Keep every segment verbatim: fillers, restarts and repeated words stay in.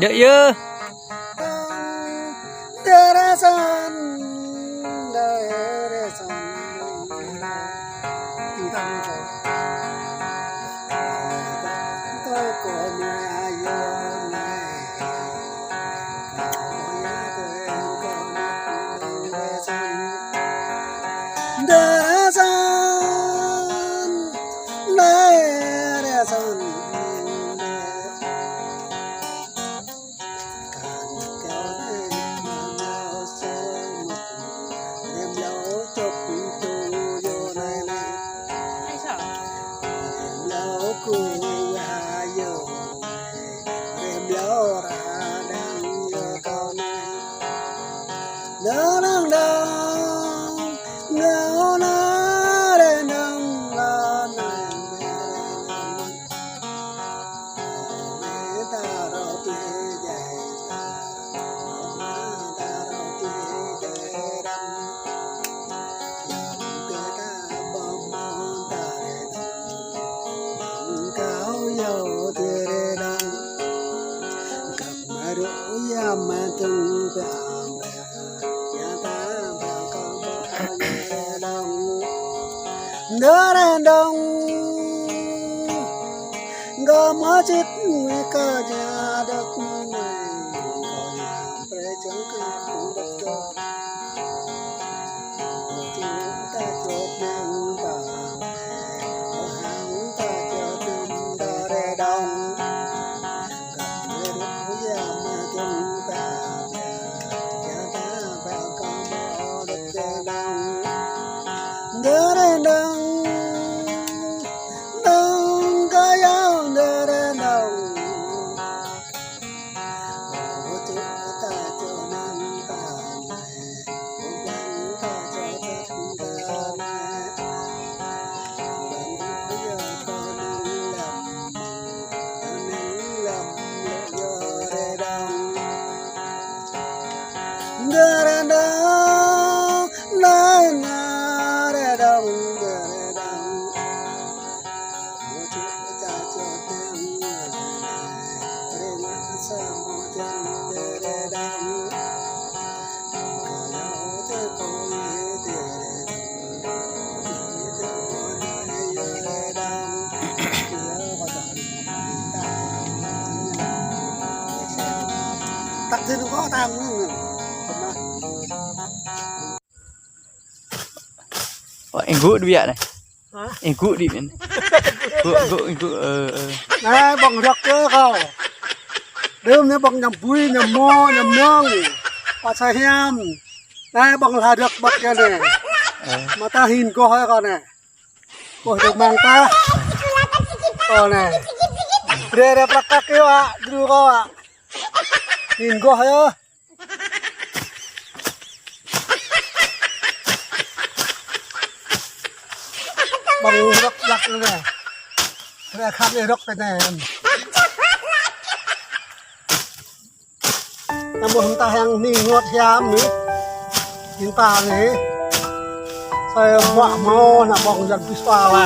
Dek yơh. Ndơr đong, gom ngó chit nguy cơ nhà đất này, có nhà pre chống cơn cũng bất cơ. Chúng ta chốt nắng ta, có hàng ta chốt nắng ta đe đong. Tắt thế nó có tao nữa. Ơ, ih gŭ đĭ biă anai. Hả? Ih gŭ đĭ biă anai. Gŭ, gŭ, ih gŭ, ơ, ơ. Anai, ƀơ̆ng rơ̆k kơ kâo. Đưm anai ƀơ̆ng ñăm bui, ñăm mô, ñăm mơ̆ng. Pă sa hiam. Anai, ƀơ̆ng hla rơ̆k ƀăt kơ anai. Ơ. Mă ta hin kôh hă kâo anai. Kôh rơ̆k mơ̆ng ta. Kâo anai. Rê rê prăk kăk yơh, a, dru kâo, a. Hin kôh yơh. Ƀơ̆ng rơ̆k ƀlăk anai. Rơ̆k khăp anai rơ̆k tơ anai. Anăm ƀuh mơta hăng ni ngŏt hiam ni. Hin ta ni. Sai ƀuă hmâo ană ƀơ̆ng jăn pih sua wa.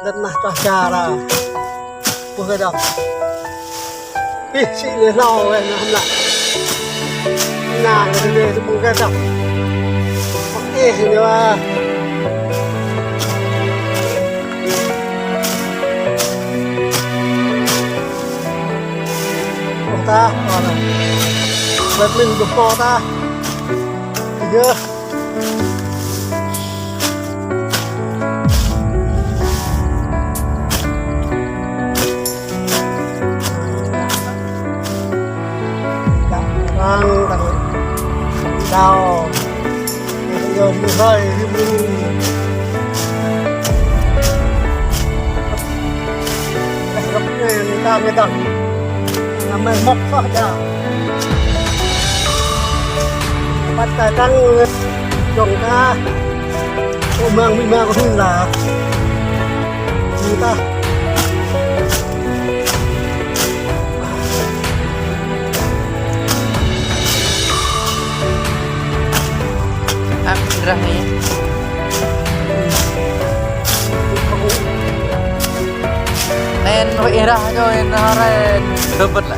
Lĕ nah čah ča ra. Ƀuh kơ dong. Pih sĭ lĕ hlâo weh nah mlă. Nah, lĕ lĕ lĕ ƀuh kơ dong. Pơkeh ñu ah. Ƀuh ta, ƀuh ta. Wet min ƀuh kơ ta. Yơh. Đang, đang đào. Yơh, hơi, hơi. Đang gấp này, đang, đang. Anăm mă mŏk soh ča. Păt ta tăng dong ta. Ơ mơ̆ng mi mơ̆ng hŭn la. Hŭn ta. Ăt rah anai. Anai, ơi rah čô, anai rah. Dơbơ̆t lĕ.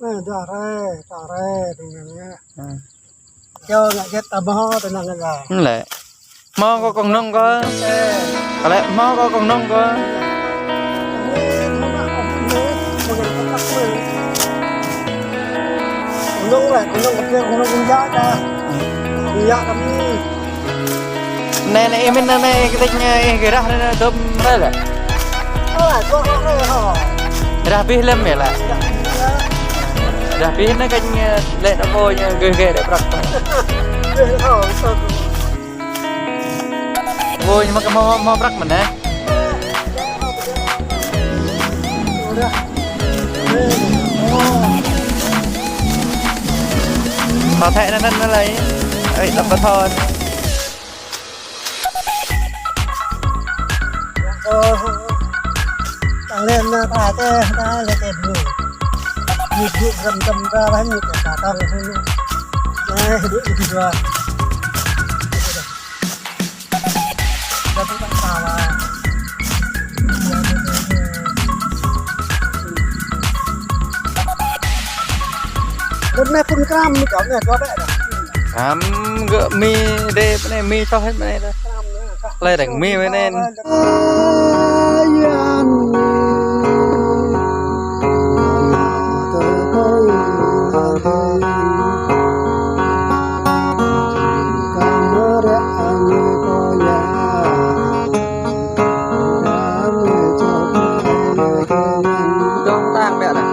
Ơ, dua rai, dua rai, tơnăng anai. Ơ. Kâo ngă hơget ta hmâo tơnăng anai. Lĕ. Hmâo kơ kông nông kơ. Ơ. Lĕ hmâo kơ kông nông kơ. Kông nông lĕ, kông nông kơ, kông nông kơ yă ta. Kông yă kơ mi. Anai, anai, ih mĭn anai, anai, kơ tĕk anai, ih gơrah anai, anai, dŏm rai lĕ. Ơ, dŏm rai hŏ. Rah abih lăm yơh lĕ. Rah abih anai kơ anai, lĕ anai pô anai, gơ̆ gơ̆ đĕ prăk. Abih hŏ, abih hŏ. Pô anai mă kơ hmâo, hmâo, hmâo prăk mơ̆n anai. Thâo thĕ anŭn anŭn lơi. Ơi, đăp pơthâo. Ơ, tăng lên, ơ, ta tê, ta lĕ tê bu. Bu bu răm răm ra, ba ñu tê ta tăng lên. Ơ, bu bu ra. Rơ̆t anai phun kram, mi čŏk anai, čŏk bĕ dah. Kram gơ̆ mi đe pơ anai, mi soh hĭ pơ anai dah. Kram anai, kah. Lơi dăng mi pơ anai. Dŏng tang biă dah.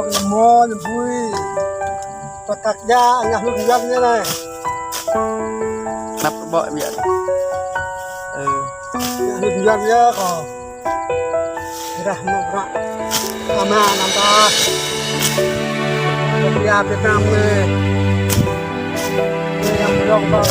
Ƀơ̆ng mơ̆n bui. Pơtăk ja, ngă hlŭn Yuan ñu anai. Năp ƀô̆ biă. Ơ. Ngă hlŭn Yuan ñu kâo. Rah mơ̆ rah. Ama năm ta. Rupiah Việt Nam anai. Yang rong ba.